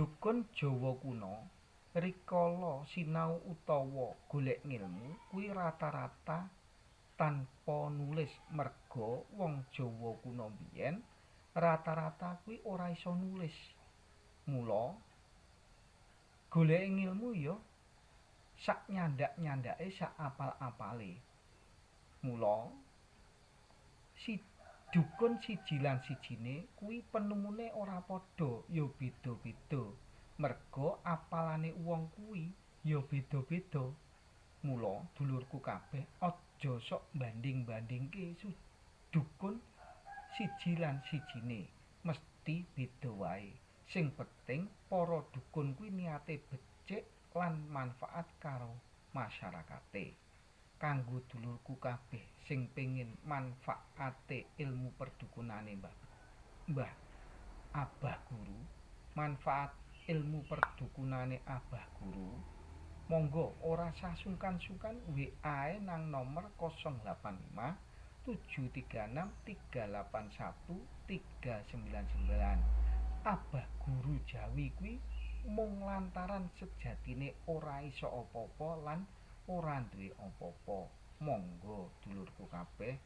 Dukun Jawa kuna rikala sinau utawa golek ngilmu kuwi rata-rata tanpa nulis merga wong Jawa kuna biyen rata-rata kuwi ora iso nulis. Mula golek ngilmu ya sak nyandak-nyandake, sak apal-apale. Mula si dukun siji lan sijine kuwi penemune ora padha, ya beda-beda. Merga apalane wong kuwi ya beda-beda. Mula dulurku kabeh aja sok banding-bandingke dukun siji lan sijine, mesti beda wae. Sing penting para dukun kuwi niate becik lan manfaat karo masyarakate. Kanggo dulurku kabeh sing pengin manfaate ilmu perdukunane Mbah Abah Guru, manfaat ilmu perdukunane Abah Guru, monggo ora sah sungkan-sungkan WA nang nomor 085 736 381 399. Abah Guru Jawi kuwi mung lantaran sejatine ora iso apa-apa lan ora duwe apa-apa. Monggo dulurku kabeh.